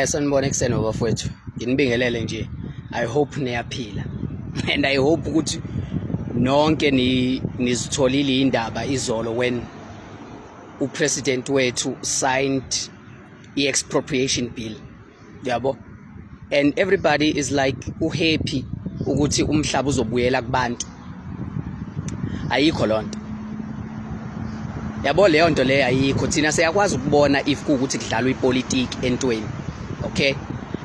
Sanibona ekuseni bafowethu. Nginibingelele nje. I hope niyaphila. And I hope ukuthi nonke ni nizitholile indaba izolo when upresident wethu signed i-expropriation bill. Yabo? And everybody is like uhappy ukuthi umhlaba uzobuyela kubantu. Ayikho lonto. Yabo, leyo nto leyo ayikho. Thina siyakwazi ukubona if kuwukuthi kudlalwa ipolitiki entweni. Okay,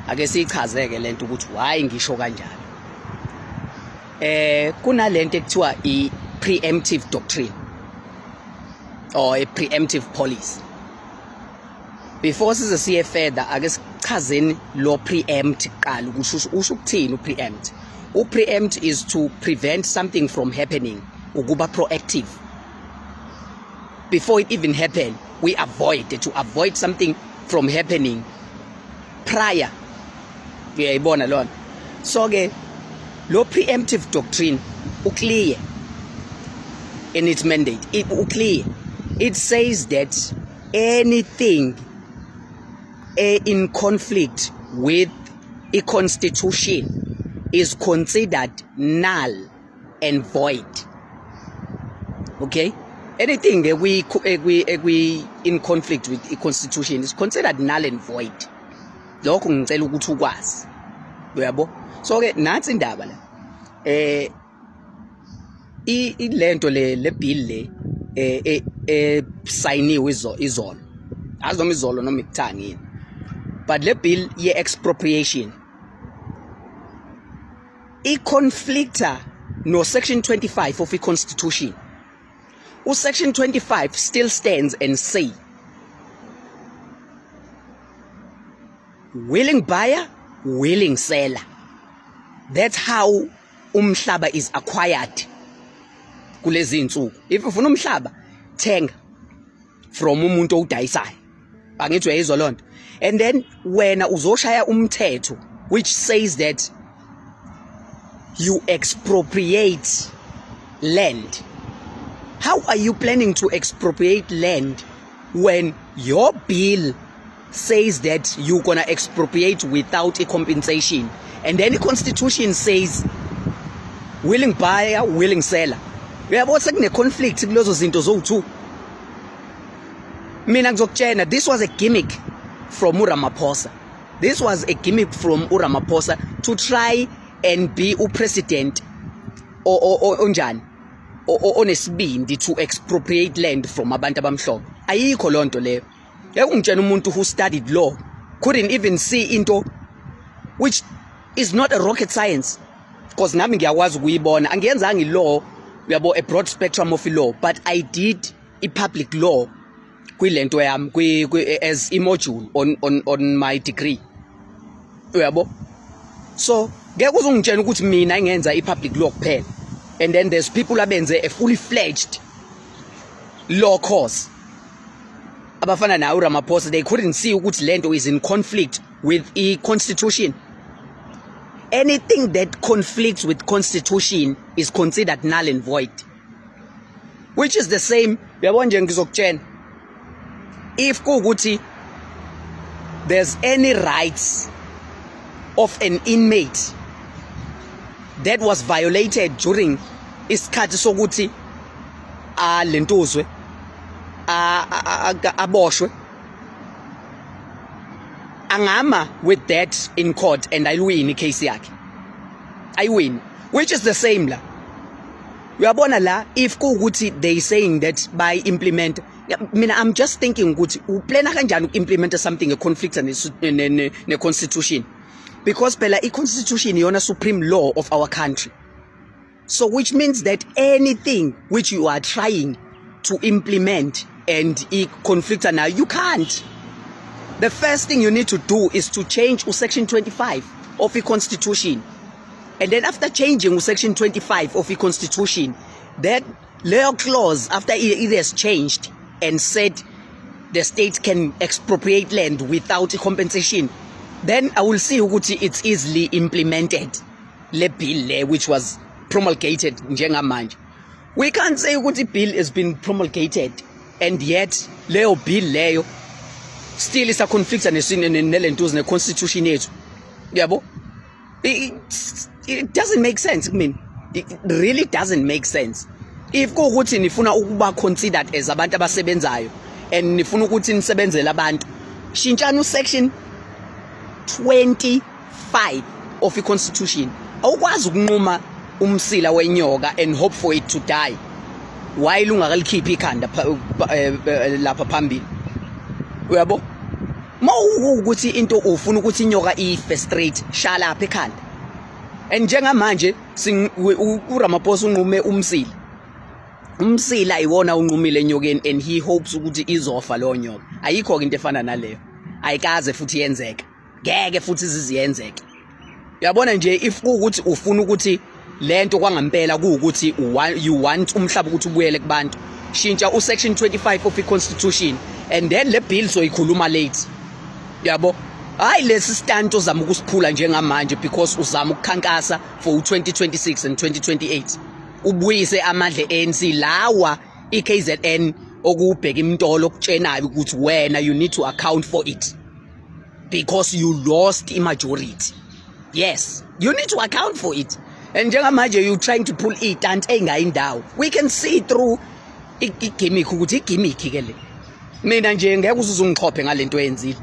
ake siyichazeke lento ukuthi why ngisho kanjalo. Kunalento ekuthiwa i preemptive doctrine or a preemptive policy. Before size siye further, ake sichazeni lo preempt kuqala ukuthi usho ukuthini u-preempt. U-preempt is to prevent something from happening, ukuba proactive before it even happen. We avoid to avoid something from happening prior. Uyayibona lona? So ke lo preemptive doctrine uclear in its mandate. It uclear, it says that anything in conflict with a constitution is considered null and void, okay? Anything ekwi in conflict with the constitution is considered null and void. Lokho ngicela ukuthi ukwazi, uyabo? So ke nansi indaba la. Ilento le bill le signiwe izolo, azi noma izolo noma ikuthanga yini, but le bill ye expropriation i-conflicta no section 25 of i-constitution. U-section 25 still stands and say willing buyer, willing seller. That's how umhlaba is acquired kulezi insuku. If ufuna umhlaba, thenga from umuntu owudayisayo. Angithi uyayizwa lonto? And then wena uzoshaya umthetho which says that you expropriate land. How are you planning to expropriate land when your bill says that you're gonna expropriate without a compensation, and then the constitution says willing buyer, willing seller? Uyabo, sekune conflict kulezo zinto zowu2. Mina ngizokutshena, this was a gimmick from uRamaphosa. This was a gimmick from uRamaphosa to try and be upresident onjani, onesibindi to expropriate land from abantu abamhlophe. Ayikho lonto leyo. Ngeke ungitshena umuntu who studied law couldn't even see into which is not a rocket science, because nami ngiyakwazi ukuyibona. Angiyenzanga i-law, uyabo, a broad spectrum of law, but I did i-public law kwilento yami as i-module on my degree, uyabo? So ngeke uzungitshela ukuthi mina ngenza i-public law kuphela and then there's people abenze a fully fledged law course abafana naye uRamaphosa, they couldn't see ukuthi lento is in conflict with i-constitution. Anything that conflicts with constitution is considered null and void, which is the same. Uyabona nje, ngizokutshela, if kuwukuthi there's any rights of an inmate that was violated during isikhathi sokuthi alentuzwe aboshwe, angama with that in court and ayiwin icase yakhe, ayiwin, which is the same la. Uyabona la, if kuwukuthi they saying that by implement, mina I'm just thinking ukuthi uplana kanjani uku-implementa something e-conflict ne-constitution, because phela i-constitution iyona supreme law of our country. So which means that anything which you are trying to implement and i-conflicta now, you can't. The first thing you need to do is to change section 25 of the constitution, and then after changing section 25 of the constitution, that leyo clause, after it has changed and said the state can expropriate land without compensation, then I will see ukuthi it's easily implemented, le bill le which was promulgated. Njengamanje we can't say ukuthi bill has been promulgated and yet leyo bill leyo Still isa conflicta nelentuzi ne-constitution yethu, yabo. It doesn't make sense kumina, it really doesn't make sense. If kuwukuthi nifuna ukuba considered as abantu abasebenzayo and nifuna ukuthi nisebenzele abantu, shintshani usection 25 of i-constitution. Awukwazi ukunquma umsila wenyoka and hope for it to die while ungakalikhiphi ikhanda lapha phambili, uyabo. Mawukuthi into ufuna ukuthi inyoka ife straight, shala lapha ekhanda. And njengamanje uRamaphosa unqume umsila, umsila iwona unqumile enyokeni, and he hopes ukuthi izofa leyo nyoka. Ayikho ke into efana naleyo, ayikaze futhi yenzeke, ngeke futhi iziziyenzeke. Uyabona nje, if kuwukuthi ufuna ukuthi lento kwangampela kuwukuthi you want umhlaba ukuthi ubuyele kubantu, shintsha usection 25 of i-constitution and then le bill soyikhuluma late, yabo. Hayi, lesi stunt ozama ukusiphula njengamanje because uzama ukukhankasa for u2026 and 2028, ubuyise amandla e-ANC lawa iKZN okubheka imntolo okutshenayo ukuthi wena you need to account for it because you lost i-majority. Yes, you need to account for it, and njengamanje you trying to pull i-stunt eyingayindawo. We can see through i-gimmick ukuthi i-gimmick ke le. Mina nje ngeke uze uzungixhophe ngalento oyenzile,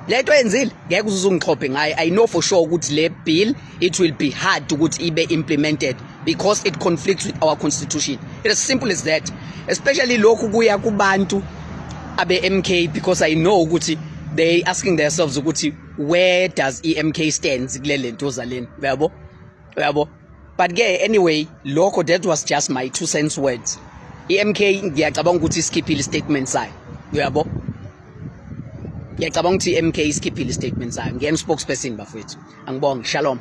lento oyenzile ngeke uze uzungixhophe ngayo. I know for sure ukuthi le bill, it will be hard ukuthi ibe implemented because it conflicts with our constitution. It is simple as that. Especially lokhu kuya kubantu abe MK, because I know ukuthi they asking themselves ukuthi where does iMK stands kule lento zaleni, uyabo, uyabo. But ke anyway, lokho that was just my two cents words. iMK ngiyacabanga ukuthi isikhiphile statement sayo, uyabo. Ngiyacabanga ukuthi iMK isikhiphile statement sayo. Ngiyena spokesperson, bafowethu. Angibonge, shalom.